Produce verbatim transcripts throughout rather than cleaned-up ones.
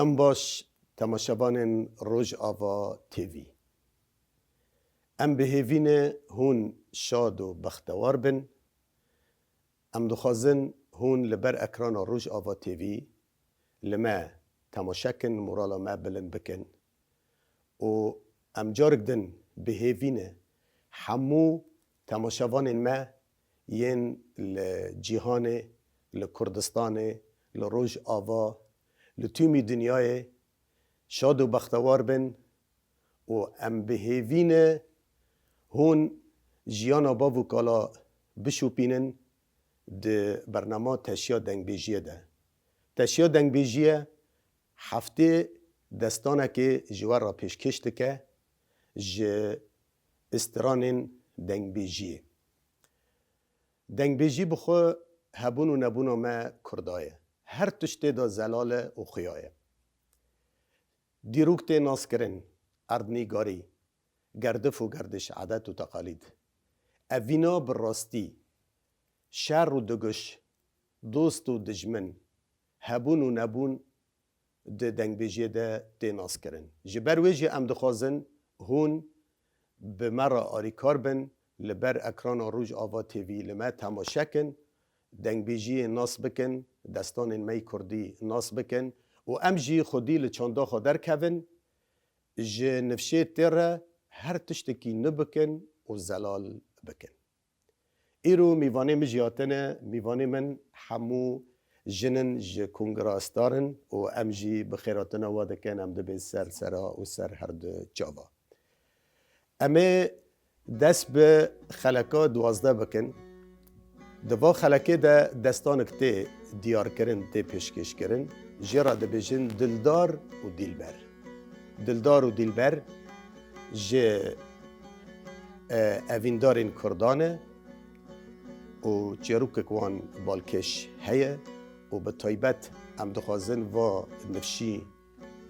Em baş, temaşevanên Rojava T V. Em bi hêvî ne hûn şad û bextewar bin. Em dixwazin hûn li ber ekrana Rojava T V li me temaşe kin, morala me bilind bikin. Û em carik din bi hêvî ne hemû temaşevanên me yên li cîhanê, li Kurdistanê, li Rojava, li tûmî dinyayê şad û bextewar bin û em bi hêvî ne hûn jiyana bav û kala bişopînin di bernama Teşiya Dengbêjiyê de. Teşiya Dengbêjiyê heftê destanekê ji we re pêşkêş dike ji stranên dengbêjiyê. Dengbêjî bi xwe hebûn û nebûna me Kurda ye. Her tiştê de zelal e û xuya ye. Dîrok tê naskirin, erdnîgarî, gerdif û gerdiş, edet û teqalîd. Evîna bi rastî, şer û digiş, dost û dijmin, hebûn û nebûn di dengbêjiyê de tê naskirin. Ji ber wê jî em dixwazin hûn bi me re alîkar bin, li ber ekrana Rojava T V li me temaşe kin, dengbêjiyê nas bikin, destanên me yî kurdî nas bikin û em jî xwedî li çanda xwe derkevin, ji nifşê tê re her tiştekî nû bikin û zelal bikin. Îro mîvanê min jî hatine, mîvanê min hemû jin in ji Kongra Star in û em jî bi xêrhatina we dikin, em dibên ser sera û ser her du çava. Em ê dest bi xeleka duwazdeh bikin. Di va xelekê de destanek tê diyarkirin, tê pêşkêşkirin. Jê re dibêjin Dildar û Dîlber. Dildar û Dîlber ji, e, evîndarên Kurdan e û çêrokek wan balkêş heye û bi taybet em dixwazin va nifşî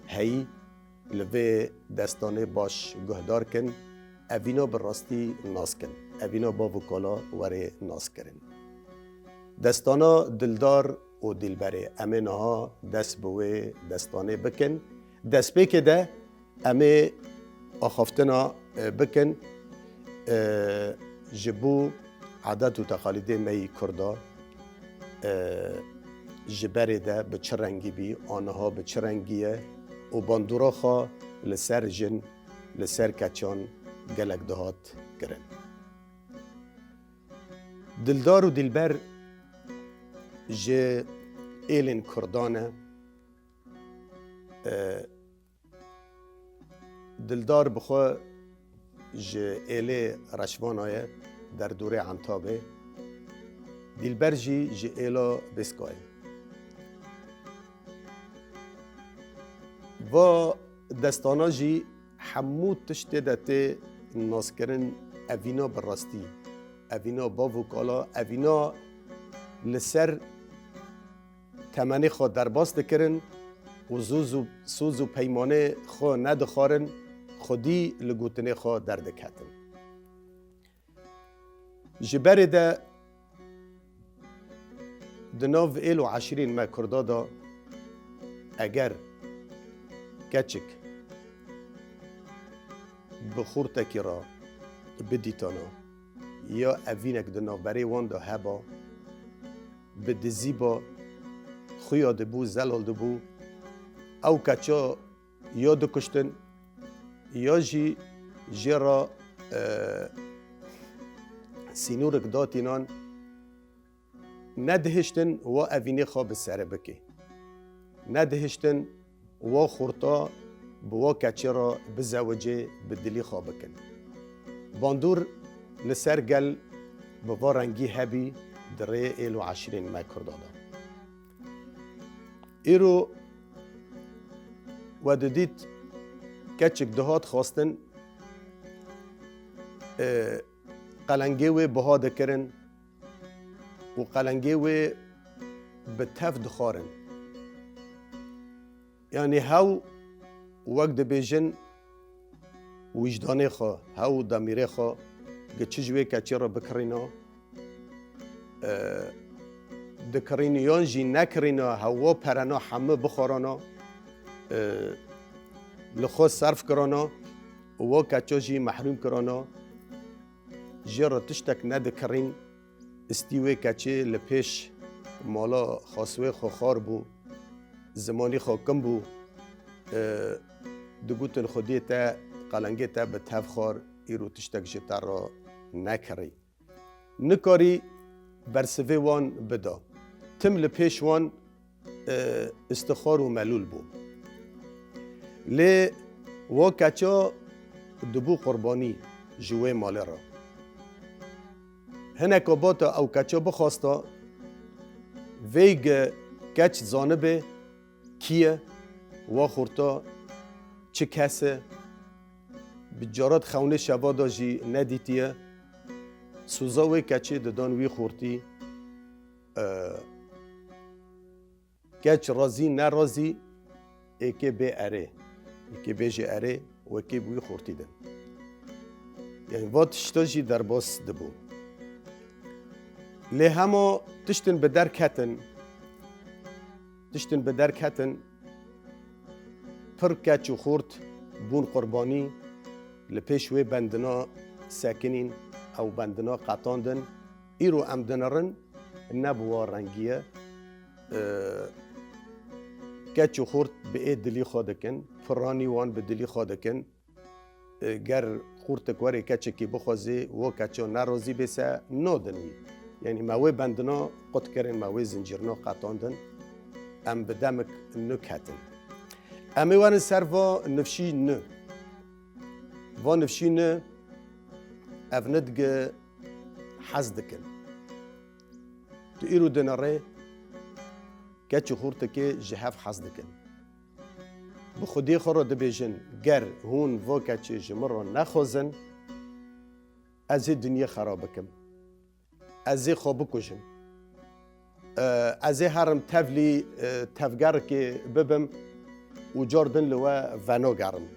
heyî li vê destanê baş guhdar kin, evîna bi rastî nas kin, evîna bav û kala were nas kirin. Destana Dildar û Dîlberê, em ê niha dest bi wê destanê bikin. Destpêkê de em ê axaftina, e, bikin, e, ji bo edet û teqalîdê me yî Kurda, e, ji berê de bi çi rengî bî, aniha bi çi rengî ye û bandora xwe li ser jin, li ser keçan gelek dihat kirin. Dildar û Dîlber ji êlên Kurdan e. E, Dildar bi xwe ji êlê Reşvana ye, derdorê Entabê. Dîlber jî ji êla Bêska ye. Va destana jî hemû tiştê de tê naskirin, evîna bi rastî, evîna bav û kala, evîna li ser temenê xwe derbas dikirin û zûz û, soz û peymanê xwe nedixwarin, xwedî li gotinê xwe derdiketin. Ji berê de di nav êl û eşîrên me Kurda de eger keçik bi xortekî re bidîtana ya evînek di navberê wan de heba, bi dizî ba, xuya dibû, zelal dibû, ew keça ya dikuştin ya jî jê re, e, sînorek datînan, nedihiştin wa evînê xwe bi serê bike. Nedihiştin wa xorta bi wa keçê re bizewicê, bi dilî xwe bikin. Bandor li ser gel bi va rengî hebî di rê êl û eşîrên me Kurda de. Îro we didît keçik dihat xwestin, e, qelengê wê biha dikirin û qelengê wê bi tev dixwarin. Yanî hew wek dibêjin wijdanê xwe, hew demîrê xwe, gi çi ji wê keçê re bikirîna, e, dikirîn yan jî nekirîna, hewa perena hemû bixwarana, e, li xwe serf kirana û wa keça jî mehrûm kirana, jê re tiştek nedikirîn, istî wê keçê li pêş mala xaswê xwe xar bû, zimanî xwe kim bû, e, digotin xwediyê te, qelengê te bi tev xar, îro tiştek ji te re nekirî. Nikarî bersivê wan bida. Tim li pêş wan, e, istixar û melûl bû. Lê wa keça dibû qurbanî ji wê malê re. Hineka bata ew keça bixwasta, vêyge keç zanibe kî ye, wa xurta çi kes e, bi carat xewnê şeva de jî nedîtiye, soza wê keçê didan wî xurtî, e, keç razî nerazî, êkê bê erê, êkê bêjê erê, wekê bi wî xurtî din. Yani va tişta jî derbas dibû. Lê hema tiştin bi derketin, tiştin bi derketin, pir keç û xurt bûn qurbanî, li pêş wê bendina sekinîn, ew bendina qetandin. Îro em dinirin, ne bi wa rengî ye. E, keç û xurt bi ê dilî xwe dikin, piranî wan bi dilî xwe dikin. E, ger xurtik werê keçekî bixwazê, wo keça nerazî bê se, nadin wî. Yanî me wê bendina qut kirin, me wê zincîrna qetandin, em bi demik nuketin. Em ê werin ser va nifşî ni. Va nifşî ni, ev nidige hez dikin. Tu îro dinere, keç û xurtikê ji hev hez dikin. Bi xwediyê xwe re dibêjin, ger hûn va keçê ji min re nexwazin, ez ê dinyê xera bikim. Ez ê xwe bikujim. E, ez ê herim tevlî, e, tevgerikê bibim û cardin li we venagerim.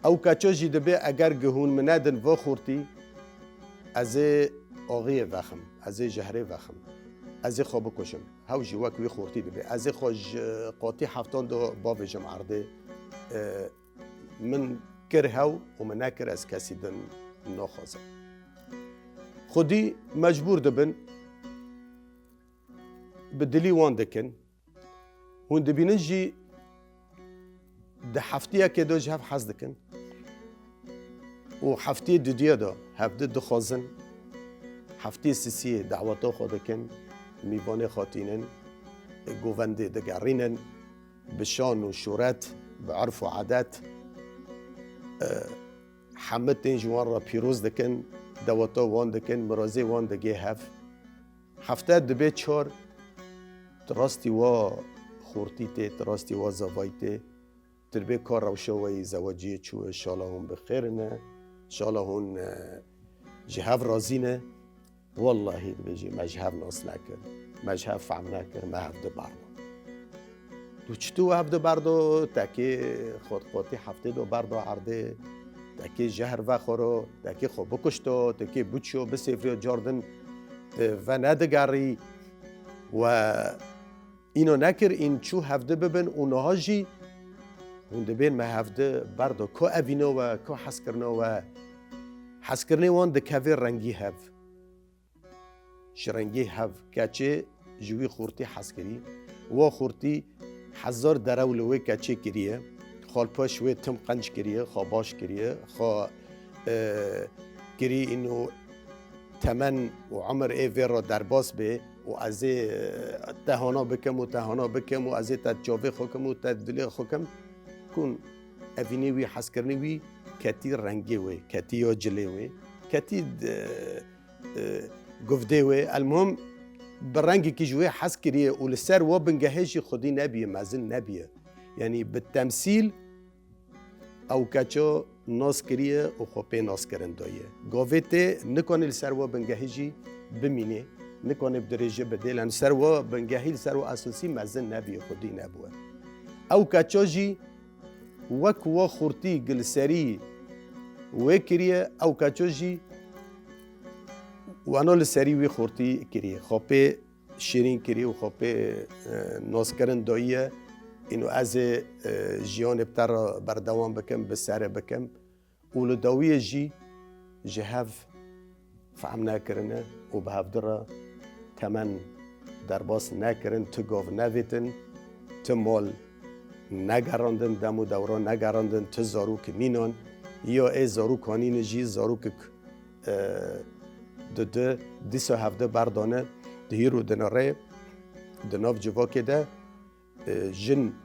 Ew keça jî dibê, eger gi hûn min nedin va xurtî, ez ê axiyê vexim, ez ê jehrê vexim, ez ê xwe bikujim. Hew jî wek wî xurtî dibê. Ez ê xwe ji qatî heftan de bavêjim erdê. E, min kir hew û min nekir, ez kesî din naxwazim. Xwedî mecbûr dibin, bi dilî wan dikin. Hûn dibînin jî di heftiyekê de ji hev hez dikin û heftiyê dudiye de hevdi dixwazin, heftiyê sisiyê daweta xwe dikin, mîvanê xwe tînin, govendê digerînin, bi şan û şûret, bi urf û adet, e, heme tên ji wan re pîroz dikin, daweta wan dikin, mirazê wan digê hev. Hefte dibe çar, tu rastî wa xortî tê, tu rastî wa zavayî tê, tu dibê ka rewşa we yî zeweciyê çû, şala hûn bi xêr ne, şala hûn, e, ji hev razî ne. Wellahî dibêjî, me ji hev nas nekir, me ji hev fehm nekir, me hevdi berda. Tu çitû hevdi berda, tekê xwe qotî heftê do berda erdê, tekê jehr vexwaro, tekê xwe bikuşto, tekê biçiyo, bisêvriyo cardin, e, venedigerî we îno nekir, în çû hevdi bibin û niha jî hûn dibên me hevdi berda. Ku evîna we, ku hezkirina we? Hezkirinê wan dikeve rengî hev. Ji rengê hev keçê ji wî xortî hez kirî. Wa xortî hezar derew li wê keçê kiriye. Xalpaş wê tim qenc kiriye, xwe baş kiriye, xwe, e, kirî îno temen û umir ê vê re derbas bê û ez ê, e, te hana bikim û te hana bikim û ez ê te çavê xwe kim û te dilê xwe kim. Kun evînê wî, hezkirinê wî ketî rengê wê, ketî ya cilê wê, ketî, e, e, guvdê wê. Elmuhim, bi rengekî ji wê hez kiriye û li ser wa bingehê jî xwedî nebiye, mezin nebiye. Yanî bi temsîl ew keça nas kiriye û xwe pê naskirin daye. Gavê tê nikane li ser wa bingehê jî bimîne, nikane bi dirêjî bidê, lan li ser wa bingehî, li ser wa esosî mezin nebiye, xwedî nebûye. Ew keça jî wek wa xurtî gi li serî wê kiriye, ew keça jî weno li serî wî xurtî kiriye. Xwe pê şîrîn kirî û xwe pê, e, naskirin dayiye. Îno ez ê, e, jiyanê bi te re berdewam bikim, bi serê bikim. Û li dawiyê jî ji hev fehm nekirine û bi hevdi re temen derbas nekirin, ti gav nevêtin, ti mal negerandin, dem û dewra negerandin, ti zarok nînan, ya ê zarok hanîne jî zarokek, e, di di, dîsa hevdi berdane, di hîr û di nirê, di nav civakê de, e, jin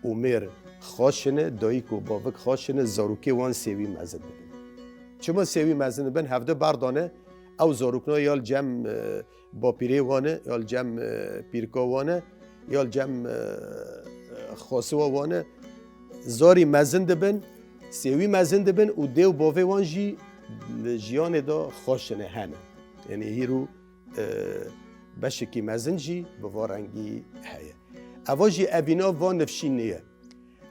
û mêr xaş in, dayik û bavik xaş in, zarokê wan sêwî mezin dibin. Çima sêwî mezin dibin? Hevdi berdane, ew zarokna ya li cem, e, bapîrê wan e, ya li cem, e, pîrka wan e, ya li cem, e, xasiwa wan e. Zarî mezin dibin, sêwî mezin dibin û dê û bavê wan jî li jiyanê de xaş in, hene. Yanî hîro, e, beşekî mezin jî bi va rengî heye. Eva jî evîna va nifşînê ye.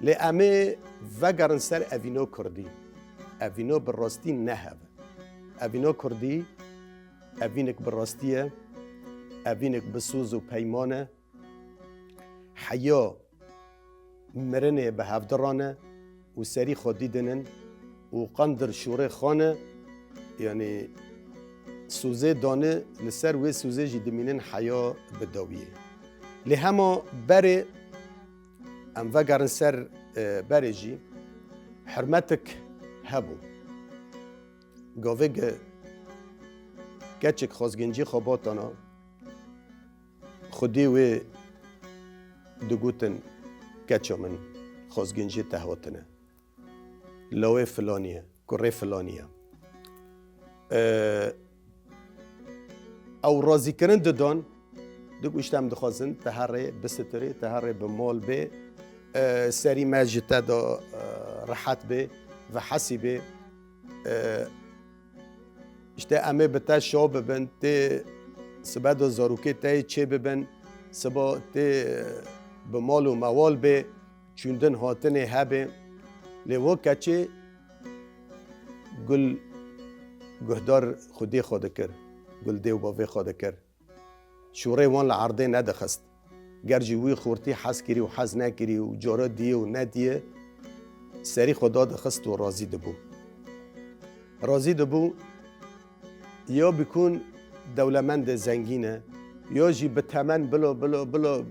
Lê em ê vegerin ser evîna kurdî. Evîna bi rastî ne hev e. Evîna kurdî, evînek bi rastî ye, evînek bi soz û peyman e. Heya mirinê bi hevdiran e û serî xwe dîdinin û qendir şûrê xane, yanî sozê dane, li ser wê sozê jî dimînin heya bi dawiyê. Lê hema berê em vegerin ser, e, berê jî hurmetik hebû. Gavê ge-, keçik xwezgîncî xwe batana, xwedî wê digotin, keça min, xwezgîncî te hatine. Lawê filanî ye, kurê filanî ye. Ee, ew razîkirin didan, digo, îşte em dixwazin te herê bisitirê, te herê bi mal bê, ee, serî me ji te de, ee, rehet bê, vehesî bê. Ee, îşte em ê bi te şa bibin, tê sibe de zarokê te yê çê bibin, siba tê bi mal û mewal bê, çûndin hatinê hebê. Lê wo keçê gul guhdar xwedê xwe dikir, gul dê û bavê xwe dikir. Şûrê wan li erdê nedixist. Ger jî wî xortî hez kirî û hez nekirî û cara diyê û nediye, serî xwe dadixist û razî dibû. Razî dibû, ya bikûn dewlemendê zengîn e, ya jî bi temen bila, bila, bila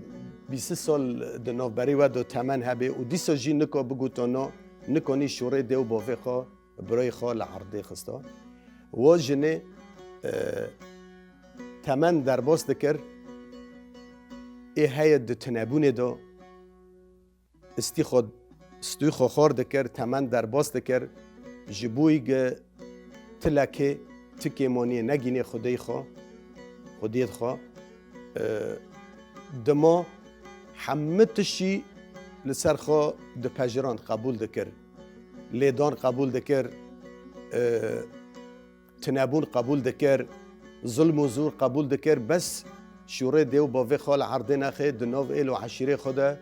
bîst sal di navberê we de temen hebe û dîsa jî nika bigota na, nikanî şûrê dê û bavê xwe, birayê xwe li erdê xista. Wo jinê, e, temen derbas dikir, ê heye di tinebûnê de, istî xwe, stûyê xwe xwar dikir, temen derbas dikir, ji bo yî ge ti lekê, ti kêmaniyê negînê xwedêyê xwe, xwediyê xwe. E, dima hemû tiştî li ser xwe dipejirand, qebûl dikir. Lêdan qebûl dikir, e, tinebûn qebûl dikir, zilm û zor qebûl dikir, bes şûrê dê û bavê xwe li erdê nexê, di nav êl û eşîrê xwe de,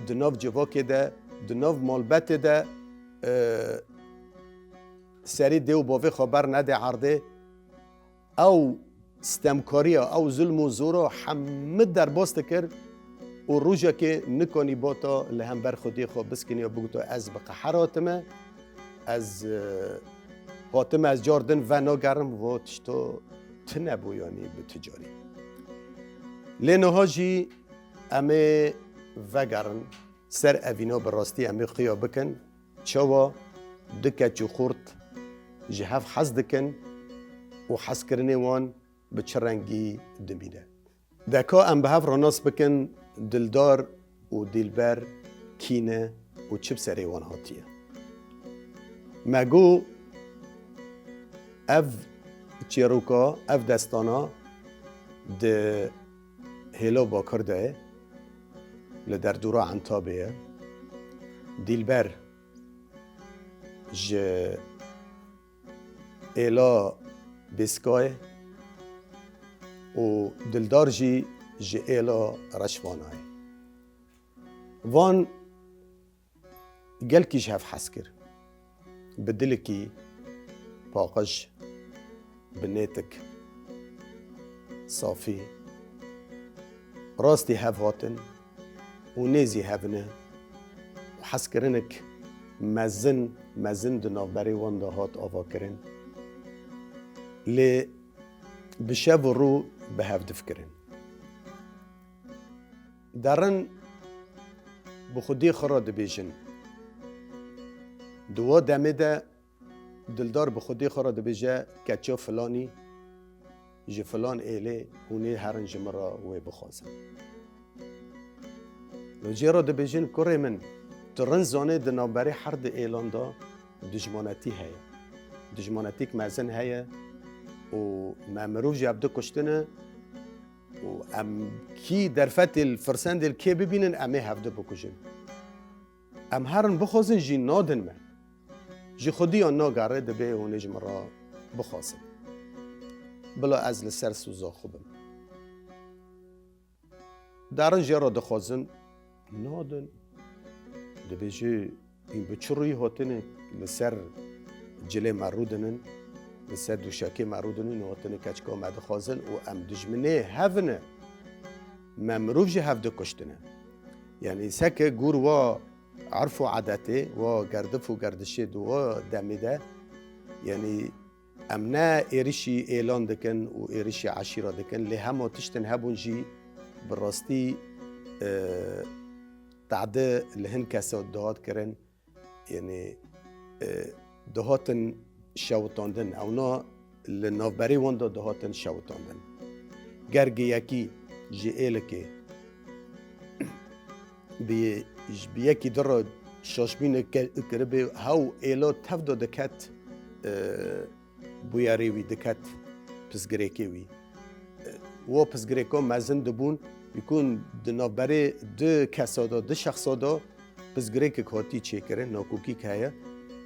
di nav civakê de, di nav malbetê de, e, serî dê û bavê xwe bernede erdê. Ew stemkariya, ew zilm û zora hemû derbas dikir û rojekê nikanî bota li hember xwediyê xwe biskiniya, bigota, ez bi qeher hatime, ez, e, hatime, ez car din venagerim, vo tişto tune bû, yanî bi tu carî. Lê niha jî em ê vegerin ser evîna, bi rastî em ê xuya bikin, çawa du keç û xort ji hev hez dikin û hezkirinê wan bi çi rengî dimîne. De ka em bi hev re nas bikin, Dildar û Dîlber kî ne û çi bi serê wan hatiye? Me got, ev çîroka, ev destana di hêla Bakir de ye, li derdora Entabê ye. Dîlber ji êla Bêskayê û Dildar jî ji êla Reşvanayê. Van gelkî ji hev hez kir. Bi dilekî paqij, bi nêtik safî, rastî hev hatin, û nêzî hev ne û hezkirinek mezin, mezin di navberê wan de hat avakirin. Lê bi şev û rû bi hev difikirin. Derin bi xwediyê xwe re dibêjin. Di wa demê de Dildar bi xwediyê xwe re dibêje, keça filanî ji filan êlê hûn ê herin ji min re wê bixwazin. Li jê re dibêjin, kurê min, tu rind zanê di navberê her di êlan de dijmanetî heye. Dijmanetîk mezin heye û me mirov ji hev di kuştine û em kî derfetê li firsendê li kê bibînin, em ê hev di bikujin. Em herin bixwazin jî nadin me. Ji xwediya nagere, dibê hûn ê ji min re bixwazin. Bila ez li ser soza xwe bim. Derin jê re dixwazin, nadin. Dibêje, hîn bi çi rûyî hatine li ser cilê me rûdinin, li ser dûşekê me rûdinin û hatine keçika me dixwazin û em dijminê hev ne. Me mirov ji hev dikuştine. Yanî seke gor wa erf û edetê, wa gerdif û gerdişê di wa demê de, yanî em ne êrişî êlan dikin û êrişî eşîra dikin, lê hema tiştin hebûn jî bi rastî, e, tade li hin kesa dihat kirin, yanî, e, dihatin şewitandin. Ewna li navberê wan de dihatin şewitandin. Ger gi yekî ji êlikê bi, bi yekî di re şaşbînek ke-, kiribê, hew êla tev de diket, e, bûyerê wî, diket pirsgirêkê wî. E, wo pirsgirêka mezin dibûn, bîkûn di navberê du kesa de, du şexsa de pirsgirêkek hatî çêkirin, nakokîk heye.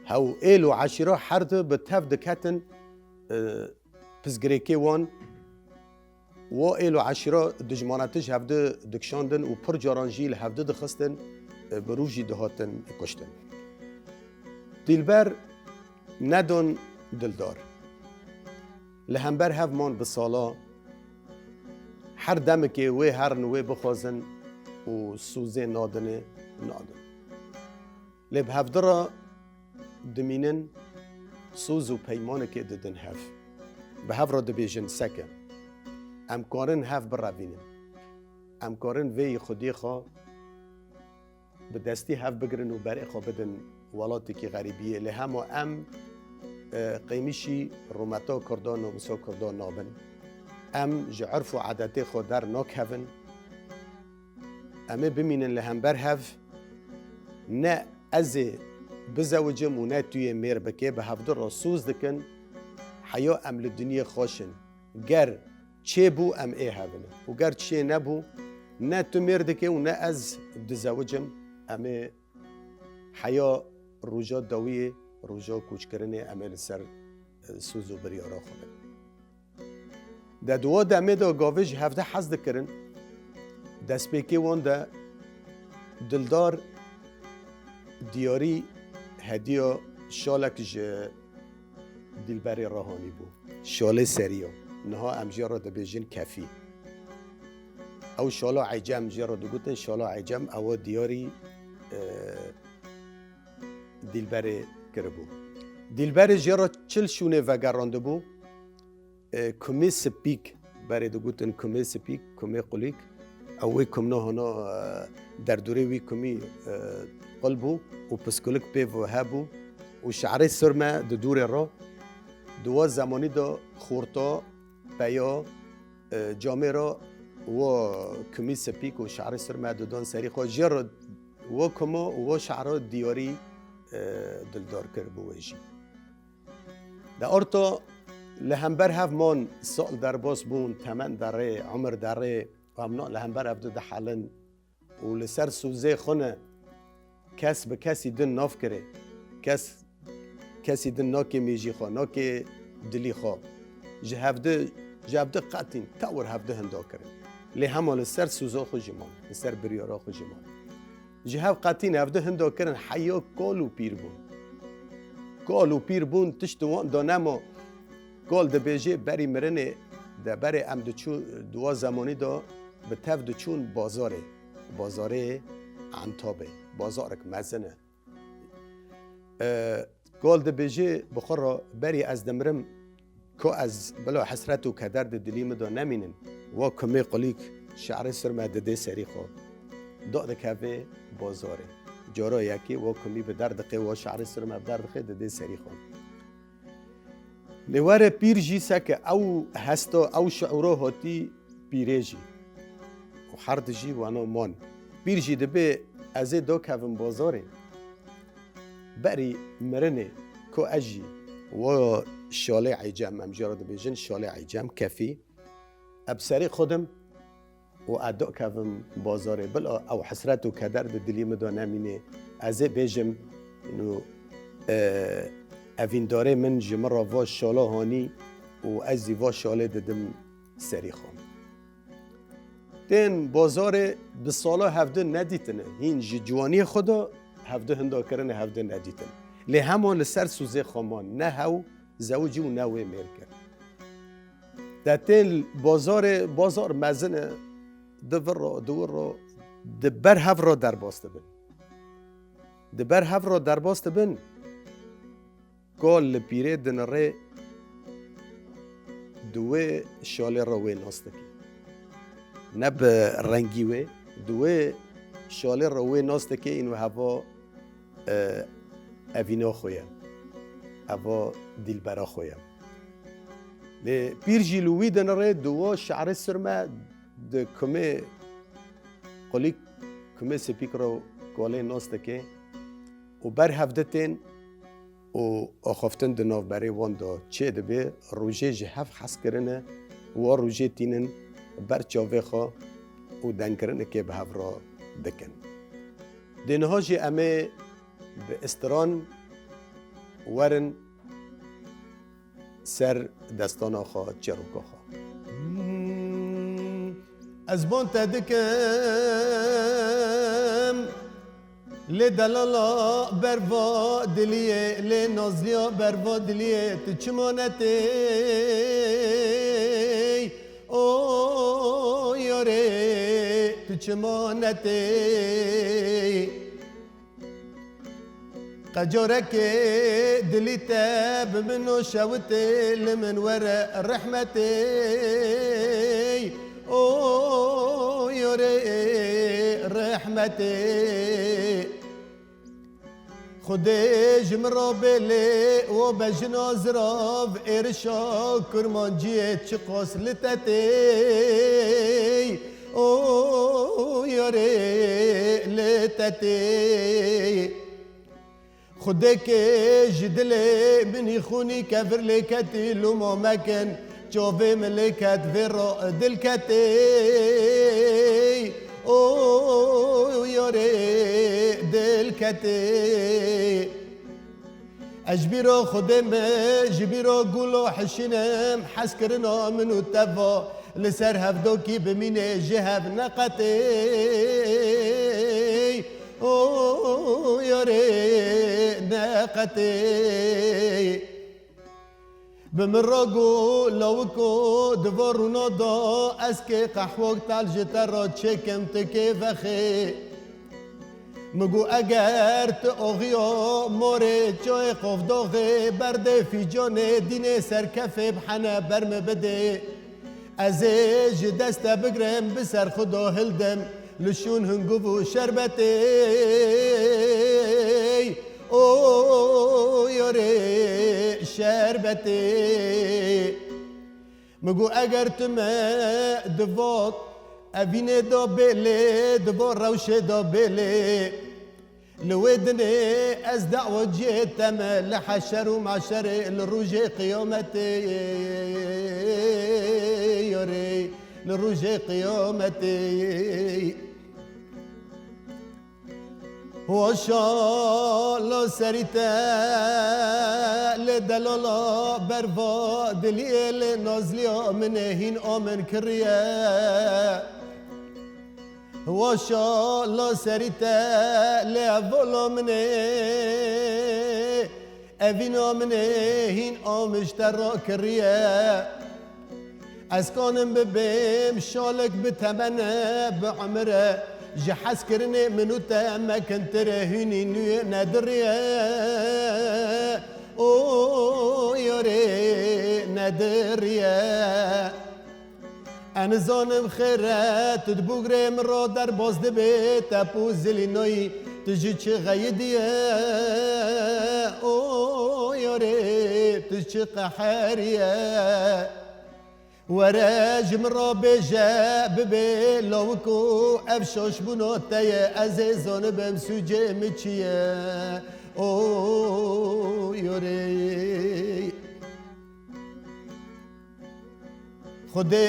Hew êl û eşîra her du bi tev diketin, e, pirsgirêkê wan. Wo êl û eşîra dijmanetij hevdi dikişandin û pir caran jî li hevdi dixistin, e, bi rû jî dihatin kuştin. Dîlber nedon Dildar. Li hember hev man bi sala, her demekê wê herin wê bixwazin û sozê nadinê nadin. Lê bi hevdi re dimînin, soz û peymanekê didin hev. Bi hev re dibêjin seke. Em karin hev birevînin. Em karin vê yî xwediyê xwe bi destî hev bigirin û berê xwe bidin welatekî xerîbiyê. Lê hema em, e, qêmîşî rûmeta Kurda, namûsa Kurda nabin. Em ji urf û edetê xwe dernakevin. Em ê bimînin li hember hev, ne ez ê bizewicim û ne tu yê mêr bikê, bi hevdu re soz dikin, heya em li dinyê xweş in. Ger çêbû, em ê hev in. Û ger çê nebû, ne tu mêr dikê û ne ez dizewicim, em ê heya roja dawiyê, roja koçkirinê, em ê li ser, e, soz û biryara xwe bin. De di wa demê de gavê ji hevde hez dikirin. Destpêkê wan de Dildar diyarî hediya şalek ji Dîlberê re hanî bû. Şalê serî ya. Niha em jê re dibêjin kefî. Ew şala ecem, jê re digotin şala ecem, ewa diyarî, e, Dîlberê kiribû. Dîlberê jê re çil şûnê vegerandibû. E, kumê sipîk, berê digotin kumê sipîk, kumê qulîk. Ew wê kumna hona, e, derdorê wî kumî, e, qul bû û piskulik pê ve hebû û şerê sirme di dûrê re. Di wa zemanî de xorta, peya, e, camê re wa kumî sipîk û şerê sirme didan serî xwe. Jê re wa kuma û wa şera diyarî, e, Dildar kiribû wê jî. De orto li hember hev man, sal derbas bûn, temen derê, umir derê, em na li hember hev di dihelin û li ser sozê xwe ne kes bi kesî din navkirê. Kes kesî din nakê mêjî xwe, nakê dilî xwe. Ji hevdi, ji hevdi qetîn, tewir hevdi hinda kirin. Lê hema li ser soza xwe jî man, li ser biryara xwe jî man. Ji hev qetîn hevdi hinda kirin, heya kal û pîr bûn. Kal û pîr bûn, tişt di wan de nema. Kal dibêje berî mirinê de berê em diçû, di wa zemanî de bi tev diçûn bazarê. Bazarê Entabê, bazarek mezin e. E, Gol dibêje bi xwe re, berî ez dimirim, ku ez bila hesret û keder di dilî min de nemînin, wa kumê qulîk şerê sirme didê serî xwe. Do dikeve bazarê. Cara yekê wa kumî bi der diqê, wa şerê sirme bi der diqê didê serî xwe. Lê were pîr jî seke ew hesta, ew şiûra hatî pîrê jî. Û her di jî wena man. Pîr jî dibê ez ê dakevim bazarê. Berî mirinê ku ez jî wa şalê ecem, em jê re dibêjin şalê ecem, kefî. Ez bi serê xwe dim û ez dakevim bazarê. Bila ew hesret û keder di dilî min de nemîne. Ez ê bêjim, nû, e, evîndarê min ji min re va şala hanî û ez jî va şalê didim serî xwe. Tên bazarê bi sala hevdin nedîtine. Hîn ji ciwaniyê xwe de hevdin hinda kirine, hevdin nedîtin. Lê hema li ser sûzê xwe man. Ne hew zewicî û ne wê mêr kir. Te tên bazarê, bazar mezin e, di vir re, di wir re, di ber hev re derbas dibin. Di ber hev re derbas dibin, kal li pîrê dinirê, di wê şalê re wê nas dike. Ne bi rengî wê, di wê şalê re wê nas dike, îno heva, e, evîna xwe ye. Heva dîlbera xwe ye. Lê pîr jî li wî dinirê, di wa şerê sirme, di kumê qulîk, kumê sipîk re kalê nas dike û ber hev de tên û axaftin di navberê wan de çêdibe, rojê ji hev hez kirine, wa rojê tînin ber çavê xwe û dengkirinekê bi hev re dikin. Dê niha jî em ê bi istiran werin ser destana xwe, çîroka xwe. Ez ban te dikim, lê delala berva diliyê, lê nazliya berva diliyê, tu çima netê? O yarê, tu çima netê? Qecarekê dilî te bi min o şewitê, li min were rehmetê. O yarê rehmetê. Xwedê ji min re bê lê we bejina zirav êrişa kurmanciyê çiqas li te tê. O yarê li te tê. Xwedêkê ji dilê min î xûnî kevir lê ketî, lûma mekin, çavê min lê ket vê re dil ketê. O yarê dil ketê. Ez ji bîra Xwedê me, ji bîra gulo hişînim, hezkirina min û te va li ser hevdokî bimînê ji hev neqetê. O yarê neqetê. Bi min re got lawiko di va rûna da, ez kê qehwok tal ji te re çêkim, tu kê vexê. Min got eger tu oxiya morê çayê qovdoxê berdê fîcanê dînê serkefê bi hene ber min bidê. Ez ê ji dest te bigrim, bi ser xwe de hildim, li şûn hunguv û şerbetê. O yarê şerbetê. Min got eger tu me di va evînê de bêlê, di va rewşê de bêlê, li wê dinê ez dawaciyê te me, li heşer û meşerê, li rojê qiyametê, yarê, li rojê qiyametê. Hoşa la serî te, lê delala berva diliyê, lê nazliya min ê hîn a min kiriye. Hoşa la serî te, lê evola min ê, evîna min ê hîn a min ji te re kiriye. Ez kanim bibêm şalik bi temene, bi emire, Ji hezkirinê min û te mekintir e, hûnî nû nediriye. O yarê nediriye. Ez nizanim xêr e, tu di bûgrê min re derbas dibê, te pû zilînoyî, tu ji çi xeyidiye? O yarê, tu çi qeheriye? Were ji min re bêje, bibê lawik û ev şaşbûna te ye, ez ê zanibim sûcê min çi ye. O yarê. Xwedê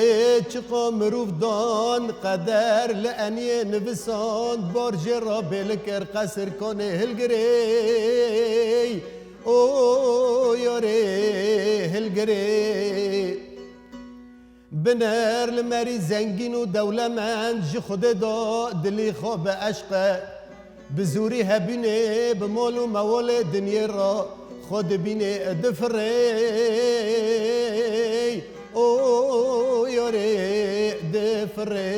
çiqa mirov dan qeder, li eniyê nivisand bar jê re bêli kir qesir konê hilgirê. O yarê hilgirê. Binêr li merî zengîn û dewlemend ji Xwedê da dilî xwe bi eşqe. Bi zûrî hebînê bi mol û mewolê dinyê re xwe dibînê difirê. O yarê difirê.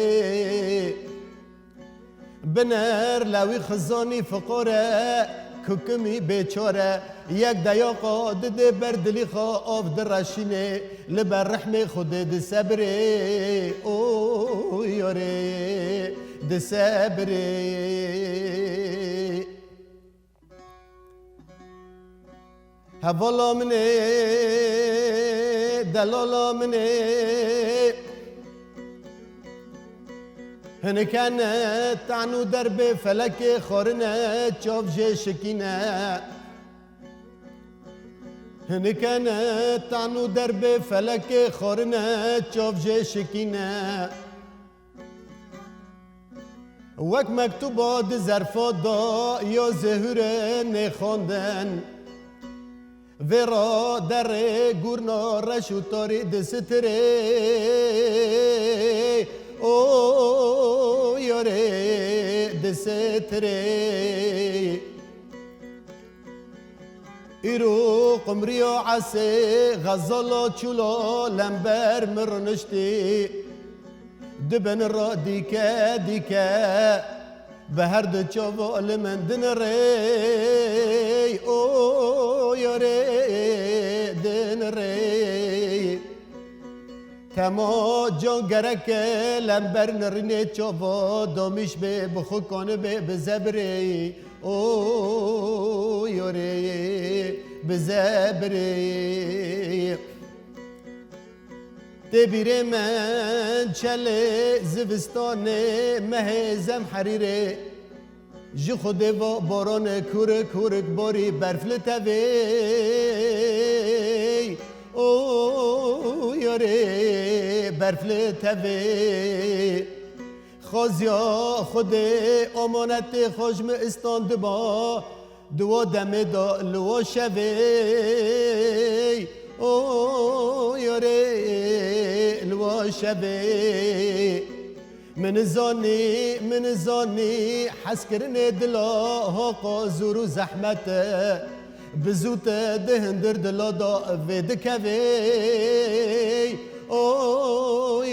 Binêr lewî xizanî fiqor e, kukimî bêçare. Yek deyaqa didê ber dilî xwe av direşînê, li ber rehmê Xwedê disebirê. O yarê disebirê. Hevala min ê, delala min ê. Hinike ne tan û derbê felekê xwarine, çav jê şikîne. Hinike ne tan û derbê felekê xwarine, çav jê şikîne. Wek mektuba di zerfa da ya zehûre nêxwandin. Vê ra derê gurna reş û tarî disitirê. O yarê disitirê. Îro qumriya esê xezala çûla lember min rûniştî. Di bin re dîke dîke bi her du çava li min dinirê. O yarê dinirê. Tema can gereke lember nirînê çava domîş bê, bi xwe kanibê bi zebirê. O yarê bi zebirê. Tê bîrê min çelê zivistanê mehê zemherîrê. Ji Xwedê va baran kurik kurik barî berf li tevê. O yarê berf li tevê. Xaziya Xwedê amanetê xwe ji min istandiba, di wa demê de li wa şevê. O yarê li wa şevê. Min zanî, min zanî, hezkirinê dila hoqa zûr û zehmet e. Bi zû te di hindir dila da vê dikevê. O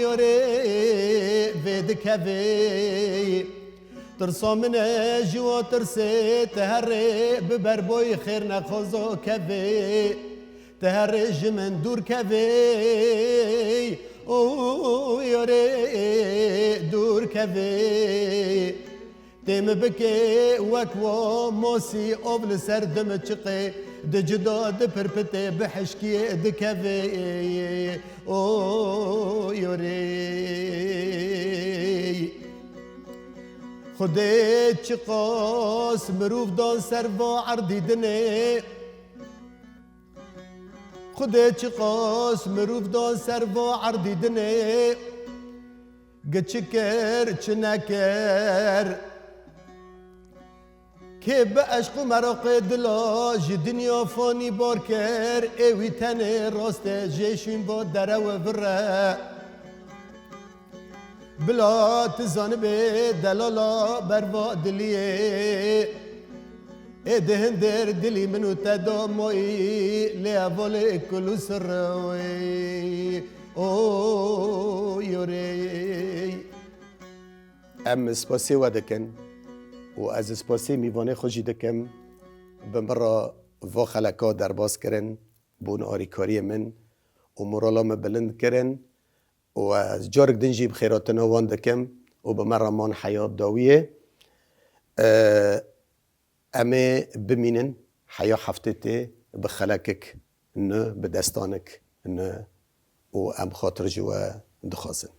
yarê vê dikevê. Tirsa min e ji wa tirsê, te herê bi berboyî xêr nexwazo kevê. Te herê ji min dûr kevê, o yarê dûr kevê. Tê min bikê wek wa mosî, ov li ser di min çiqê, di cida di pirpitê bi hişkiyê dikevê. O yarê. Xwedê çiqas mirov dan ser va erdî dinê. Xwedê çiqas mirov dan ser va erdî dinê, gi çi kir, çi nekir. Kê bi eşq û meraqê dila ji dinya fanî bar kir, ê wî tenê rast e, jê şûn va derew vir e. Bila tu zanibê delala berva diliyê. Ê di hindir dilî min û te da mayî, lê hevalê kul û sirrê wê. O yorê. Em spasê we dikin û ez spasê mîvanê xwe jî dikim, bi min re va xeleka derbas kirin, bûn arîkariyê min û morala min bilind kirin û ez carek din jî bi xêratina wan dikim û bi me re man heya dawiyê. Em ê bimînin heya heftê tê bi xelekik nû, bi destanik nû û em xatir ji we dixwazin.